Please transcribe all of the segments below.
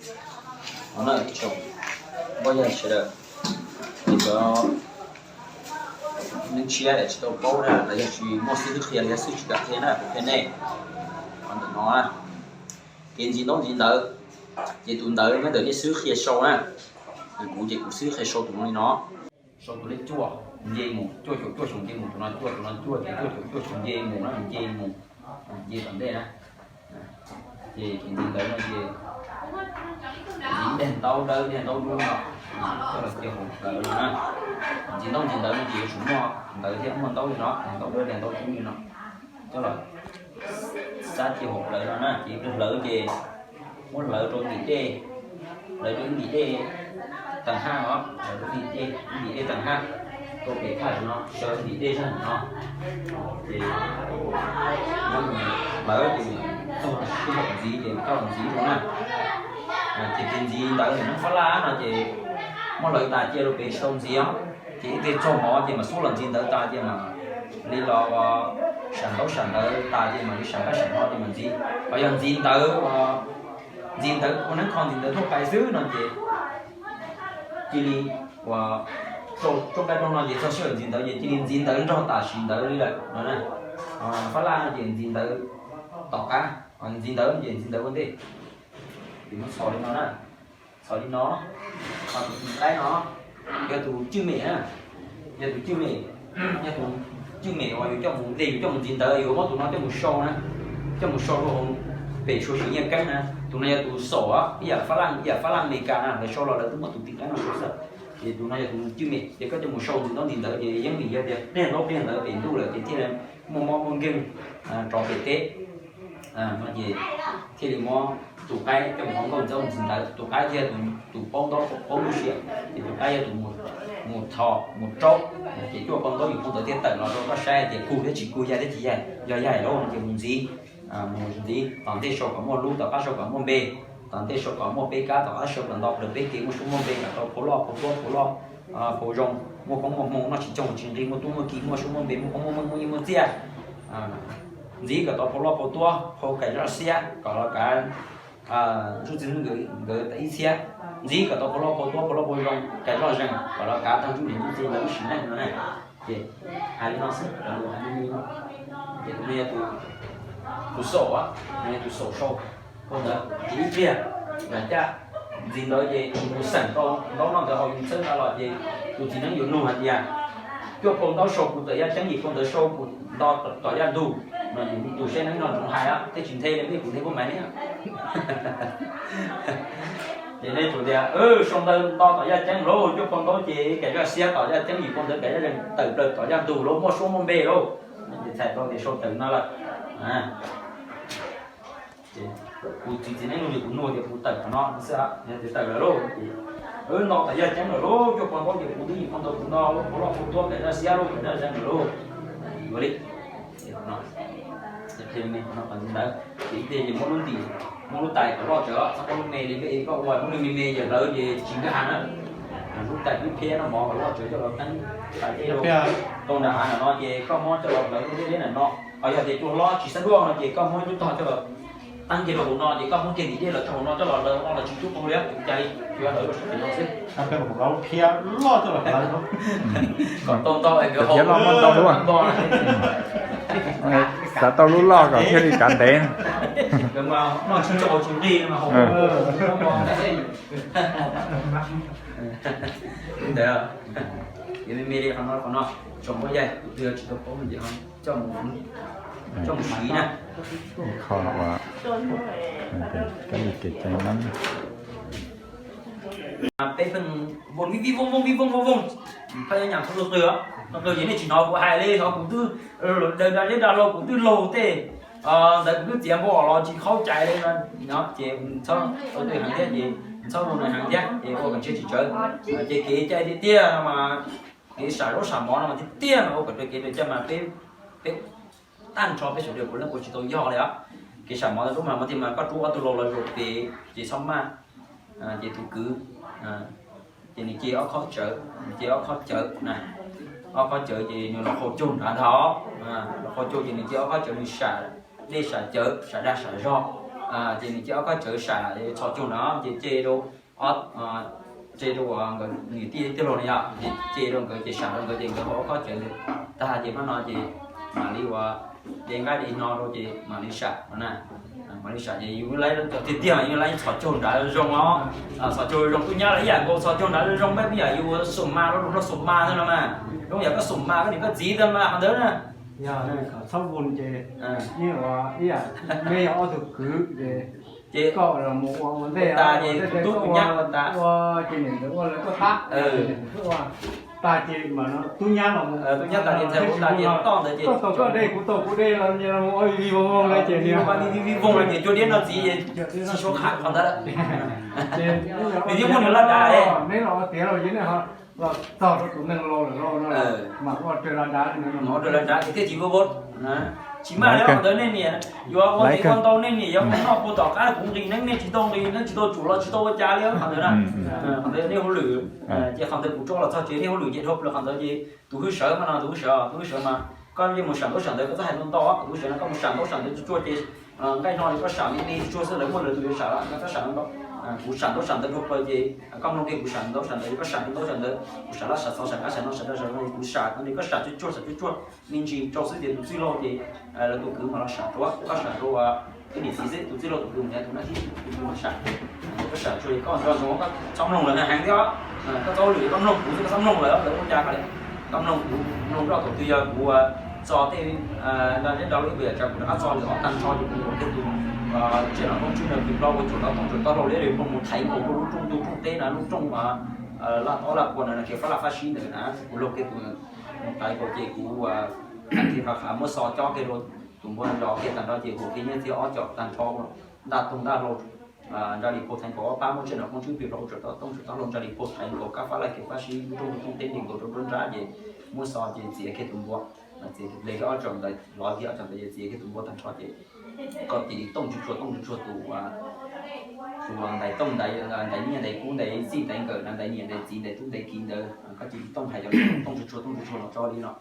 Os na ib tsoom phooj ywg sawv daws, cov neeg tshiab tsis tau paub na, los yog tsis muaj xib hwb qhia los yog xib hwb tsis kam qhia na, kuv qhia nej. Ntawm no na, kev ntxiv ntaub ntxiv ntawv, ces tus ntawv nyob ntawm nej xib hwb qhia sau na. Kuv ces kuv xib hwb qhia sau tus no li no. Sau tus lej cuaj nce mus, cuaj caum cuaj xyoo nce mus, tus no cuaj, tus no cuaj, ces cuaj caum cuaj xyoo nce mus na, nce mus, nce tom ntej na. Ces kev ntxiv ntawv no ces ntxiv daim ntaub dawb daim ntaub dub no coj los cia hauv plawv no na. Ntxiv ntaub ntxiv ntawv no ces yuav tsum muaj ntawv thiab muaj ntaub li no, daim ntaub dawb daim ntaub dub li no coj los xab cia hauv plawv no na. Ces hlawv ces muab hlawv rau ntim dej, hlawv rau ib ntim dej tag haj os, hlawv rau ib ntim dej, ib ntim dej tag haj, rau pem thaj no, sawv ntim dej zaj no. Ces hlawv ces txog sij hawm ntxiv ces coj los ntxiv rau na. Ces kev ntxiv ntawv ntawm neeg Fab Laj no ces muab hlawv tas cia rau pem tsis tau ntxiv os. Ces ib pliag txog mov ces mam xub los ntxiv ntawv tas ces mam li los sam ntaub sam ntawv tas ces mam li sam nqaij sam hmo ces mam ntxiv. Ho yog ntxiv ntawv, ntxiv ntawv ua neeb kho ntxiv ntawv thuaj pais xwb no ces cia li ua rau rooj nqaij rooj no ces txog sij hawm ntxiv ntawv ces cia li ntxiv ntawv nrog tam sim ntawd li lawm no na. Fab Laj no ces ntxiv ntawv tom qab, ntxiv ntawv ces ntxiv ntawv ua ntej. Ces muab txhos li no na, txhos li no, ho tus qaib no yog tus cwj mem na, yog tus cwj mem, yog tus cwj mem uas yus coj mus, ntej yus coj mus ntxiv ntawv yuav muab tus no coj mus sau na, coj mus sau rau hauv pem sua sim nyiaj keeb na. Tus no yog tus xaum, ib yam Fab Laj, ib yam Fab Laj Amelikas na, lawv sau los lawv twb muab tus tis qaib no sau xwb. Ces tus no yog tus cwj mem, ces koj coj mus sau ntxiv ntaub ntxiv ntawv ces yeej vim yog tias pliag ntaub pliag ntawv pem ntuj lawm ces thiaj li muaj mob muaj nkeeg rov pem teb. No ces thiaj li muab tus qaib coj mus ua nkauj ntxaub ntxiv ntawv, tus qaib thiaj yog tus paub ntaub paub lub siab, ces tus qaib yog tus mus tho mus raub, ces cuaj pau ntaub yim pau ntawv thiaj tawm los rau koj saib tias kug thiab tsis kug, yaig thiab tsis yaig. Yog yaig lawm no ces mus ntxiv, mus ntxiv tom ntej sau kom muaj lub, tom qab sau kom muaj npe, tom ntej sau kom muaj peb kab, tom qab sau kom nto plaws peb kev, muaj suab muaj npe kom tau phau loj phau tuab phau loj phau zoo, muaj koob muaj hmoo, noj tsis coob tsis nqig, muaj tub muaj ki, muaj suab muaj npe, muaj koob muaj hmoo, muaj nyiaj muaj txiaj. Ntxiv kom tau phau loj phau tuab, phau kaim zaj xiab kom los kav zuj txiv nkawd tas ib txhiab. Ntxiv kom tau phau loj phau tuab, phau loj phau zoo, kaim zoj zeeg kom los kav tag zuj niam zuj txiv lawv ib sim neej no na. Ces hais li no xwb, hais li no. Ces tus no yog tus xaum, no yog tus xaum sau phau ntawv. Ces ib pliag yam caj ntxiv ntawv ces yus mus xeem tau ntaub no ntawd haus yus txhawb nqa los ces tus txiv neeb yuav nug hais tias, cuaj phau ntaub sau kuv tom yaj ceeb, yim phau ntawv sau kuv nto tom yaj ntug. No yus tus saib neeb no ntsoov hais thiaj tsis nthe li kuv nthe puab maiv ne. Ces nej tsuas tias, sau ntawv nto tom yaj ceeb lauj, cuaj phau ntaub ces kaim zaj xiab tom yaj ceeb, yim phau ntawv kaim zaj zeeg tawm plaws tom yaj ntug lauj, muaj suab muaj npe lauj. Ces txhais tau tias sau tawm no lawm. Kuv txiv txiv neeb nug ces kuv nug tias kuv tawm qhov no xwb, yog tias tawm lawm lauj ces, nto tom yaj ceeb lawm lauj, cuaj phau ntaub ces kuv twb yim phau ntawv kuv nto lauj, phau loj phau tuab kaim zaj xiab lauj, kaim zaj zeeg lawm lauj. Yuav li. Qhov no qhov ntxiv ntawv, ces ib pliag ces muab lub ntim, muab lub tais kom loj tsawv, txhob muab lub me li peb koj ua, muab lub me me yawm hlawv ces tsis nkag na. Lub tais lub phiab noj mov kom loj tsawv coj los teeb tais dej rau, rau nram hav nram no ces koj muab coj los hlawv lub dej deb nram no. Ho yog tias cua hlob tsis xab duaj no ces koj muab lub tog coj los teeb kiag rau hauv no ces koj muab kiag ntim dej los rau hauv no coj los hlawv no los tsis cub qau li, cas li yuav hlawv rau sab tim no xwb. Lub phiab loj coj los hlawv, kom tau ntau es nkawd haus loj muaj ntau lub. Xav tau lub loj kom thiaj li kav ntev. Noj tsis tau tsis nqig mas haus. Ntawd, yog me me li qhov no, qhov no tsoom phooj ywg tus twg tsis tau paub ces coj mus, coj mus siv na. Kho ua kab li kev cai Hmoob. Peb pheej vooj vij vooj vooj vij vooj vooj vooj, phaj nyaj nyam txhua tus qw, tus qw ces nej tsis hnov kuv hais li, hnov kuv twb daws da zeb da hlau, kuv twb laug tej ntawd, kuv twb txiav npau los tsis khaub cai li no ces txhob ua tej heev thiab ces txhob ua nws heev thiab ces ua kom ntshe tsis tsawv. Ces kev cai tiag tiag no mas, kev sam zaub sam mov no mas tiag tiag mas ua kom raws kev raws cai mas peb, peb tag nrho peb sawv daws puav leej ua tsis tau yog li os. Kev sam mov rub mas, mas tiag mas koj rub ob tug lau los zaum pem ces txhob maj, ces tus kwv ces nws cia ob khob cawv, nws cia ob khob cawv na, ob khob cawv ces nws los qhau caug nrad ntag, los qhau caug ces nws cia ob khob cawv nws sam dej sam cawv sam dag sam zog. Ces nws cia ob khob cawv sam txhos caug nrad ces ce rau, ce rau nkawd niam tij tij laug no yom, ces ce rau nkawd ces sam rau nkawd ces nkawd ua ob khob cawv ntawd tag ces pab no ces mam li ua de nqaij de no rau ces mam li sam no na. Mam li sam ces yus laib cov tiag tiag mas yus laib txhos caug nrad zoo os. Txhos caug zoo tub nyab los ib yam nkaus, txhos caug nrad zoo peb ib yam yus xum mas rau, rau xum mas ntawd no mas, zoo yam koj xum mas koj niam koj txiv ntawd mas qhov ntawd na. Yog txhob vun ces yeej ua ib yam, peb yog ob tug kwv ces koj los mus ua ua ntej tas ces tub tus nyab ua tas, ua ces niam ntxawm ua lawv koj tab, ua tas ces mas tub nyab los mus, tub nyab tas ces ntxhais ua tas ces toj ntawd ces koj tau koj de kuv tau kuv de los mus ua vij vij voog voog lawm ces niam, vij vij voog lawm ces cua diab no txiv ces tsis suav qhav qhov ntawd lawm. Ces nws twb muaj nws laj dav, neb los ua tiav los yeej nej ho los txog rau tus neeg laus lawm lauj no, mas ua raws laj dav, ua raws laj dav ces thiaj tsis vov vov. Tsis maj li qhov ntawd nej niam yuav ua ntev ua ntau, nej niam yuav ua noj puas tom qab kuv nqis neeb, nej tsis tau nqis neeb, tsis tau tsum los tsis tau ua cas li qhov ntawd na. Qhov ntawd nej hauj lwm, ces qhov ntawd kuv tso los txog tsev nej hauj lwm ces dhau plaws qhov ntawd ces tus hwj sawv mas no, tus hwj sawv, tus hwj sawv mas koj yeej mus sam ntaub sam ntawv, koj txhob hais ntau ntau, tus hwj sawv no koj mus sam ntaub sam ntawv tsuag tsuag ces nqaij no ces koj sam me me tsuag xwb, lawv muaj lawv tus yuav sam, koj txhob sam ntau ntau. Kuv sam ntaub sam ntawv dhau plaws ces koj mloog kiag kuv sam ntaub sam ntawv ces koj sam ntaub sam ntawv, kuv sam laj sam xov sam kab sam no sam da sam no, kuv sam no ces koj sam tsuag tsuag sam tsuag tsuag me ntsis rau xwb ces tus txwj laug ces lawv tus kwv mas los sam rau, koj sam rau ib niam txiv xwb, tus txwj laug tus kwv mas yog tus nab thib tus kwv mas sam. Koj sam tsuag ces koj nco ntsoov koj txhob mloog lawv heev thiab, koj txhob lwm koj mloog kuv xwb, koj txhob mloog lawv, lawv ua cas li. Koj mloog kuv, mloog koj thaum twg yog kuv txo tej nra zeb nra lub ib puas yam tsav kuv rov qab txo lwm ob tag nrho ces kuv ua kiag tus tsiaj nom koob tswb no tus hlob ua cuam tau tooj cuam tau hlau liab li ploog mus thaiv nkaus rau lub rooj ntuj rooj teb na, lub rooj laj tob laj kua na, kev fab laj fab sib ntawd na, kuv laug kiag tus mus thaiv nkaus ces kuv hais kiag qhov qhav muab xo cob kiag rau tus npua zov kiag tag nrho ces huam kiag nyiaj txiag ob com tag nrho ua ntaj tooj ntaj hlau nra li phau thaiv nkaus ob pab muab tsiaj nom koob tswb plig hlau cuam tau tooj cuam tau hlau nra li phau thaiv nkaus kab fab laj kev fab sib rooj ntuj rooj teb li nkaus rau nruab nrab ces muab xo ces txiav kiag tus npua, txiav kiag ple kiag ob com ntawd, lov kiag ob com ntawd ces txiav kiag tus npua tag nrho ces koj cia li tooj tsuag tsuag tooj tsuag tsuag tus tus ntais tooj ntais ntais nyiaj ntais kub ntais txij ntais nkawm na, ntais niam ntais txiv ntais tub ntais kiv ntawd, koj cia li tooj hais cov tooj tsuag tsuag tooj tsuag tsuag los tso li no,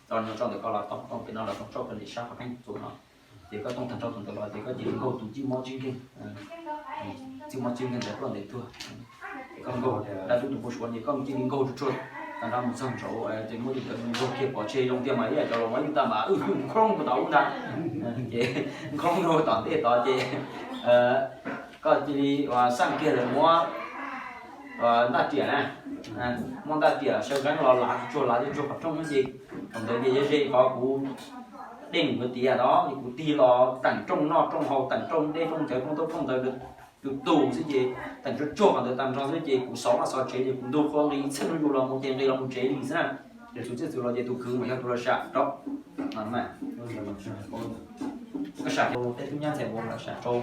tso li no tso ntawm koj los tooj tooj pem no los tooj tso pem ntawm sab qhov pheej txuas no. Ces koj tooj tag nrho tus ntawd los ces koj cia li nkaug tus txij mob tsib nkeeg, txij mob tsib nkeeg ntawd tuaj ntev tuag. Ces koj nkaug dab tub tus npua suav ces koj cia li nkaug tsuag tsuag tag nrho mus txog nraud ces muab tus ntawd nkaug kiag pov tseg zoo tiag mas ib yam cov laus mas ib tug tag mas wb nkhoob rau tom ub ntag. Ces nkhoob rau tom ntej tod ces koj cia li xaj kiag lawv muab ntaj riam na, muab ntaj riam saw qeeb los lav tsuag lav tsuag qhov rooj ces thaum ntawd ces yog ze qhov kuv dej num tiav tod ces kuv tig los teem rooj noj rooj haus teem rooj dej rooj cawv rooj taub rooj ntawd tus tus xwb ces teem tsuag tsuag qhov ntawd tag nrho xwb ces kuv xov vaj xov tsev ces kuv ntug qhua nqis txheej hnub yus los mus ces nqis los mus tsev li xwb na. Ces tus txij txwv los ces tus kwv mas yog tus los sam rau koj sam rau tej tub nyab ntxhais npua los sam rau,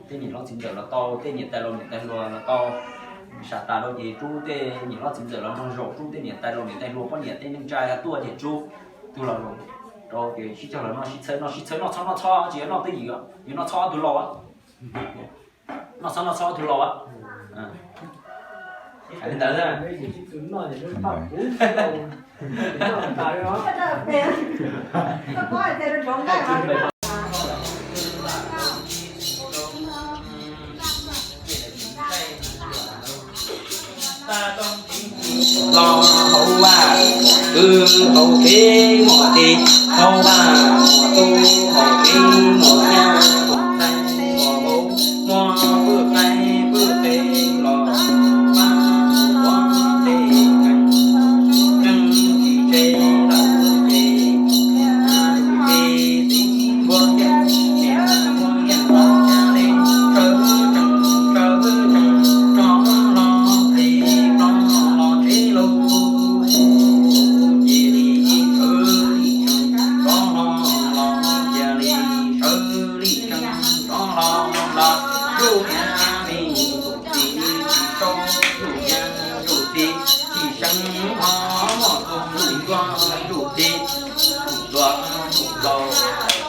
tej niam hlob txiv ntxawm los tau, tej niam tais laus niam tais hluas los tau. Sam tas rau ces rub tej niam hlob txiv ntxawm los nrog zaum, rub tej niam tais laus niam tais hluas poj niam tej neej tsa tuaj ces rub tug los zaum rau ces sib cog los noj sib txhawb, noj sib txhawb, noj txhob noj txhob tsis yog noj twj ywm, yog noj txhob ob tug laus. Noj txhob noj txhob ob tug laus. Hais li ntawd. Los hauv vaj kwv hauv kev muaj tij, hauv vaj muaj tub hauv kev muaj nyab, muaj ntxhais muaj vauv, muaj pwj qaib pwj qe los pab ua tej keej, keej tsis tseg lawm ces niam txiv txiv npua yeej, niam npua yeej los ca le sawv tsees sawv tsees rov los plig plob los tsev lauj. Cia li sawv li tsees rov los, los cia li sawv li tsees rov los los, lub niag me tus txiv tsis sau, lub niag tus txiv tsis seev, ho muaj tus ntsuag tus txiv tus ntsuag tus laus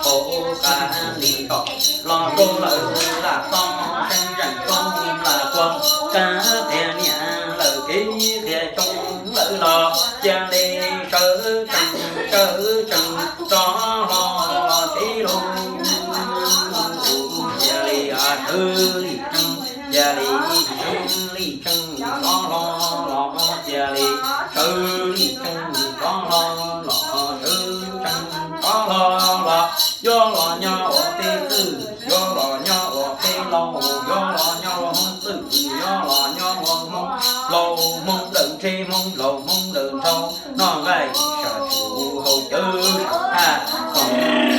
hauv qab li tod los rau lawm lam toj seeb zeem rau lam quas kab qhia niam lawm kev qhia xyoo lawm los cia li sawv tsees sawv tsees rov los los tsev lauj. Cia li sawv Cia li sawv li tsees rov hlo los, cia li sawv li tsees rov hlo los, sawv tsees rov hlo los. Yuav los nyob ua peb txwj, yuav los nyob ua peb laus, yuav los nyob ua Hmoob txwj, yuav los nyob ua Hmoob laus, Hmoob daws ntse, Hmoob laus, Hmoob daws nrhau, noj nqaij sam tsum haus cawv sam thaj, txoos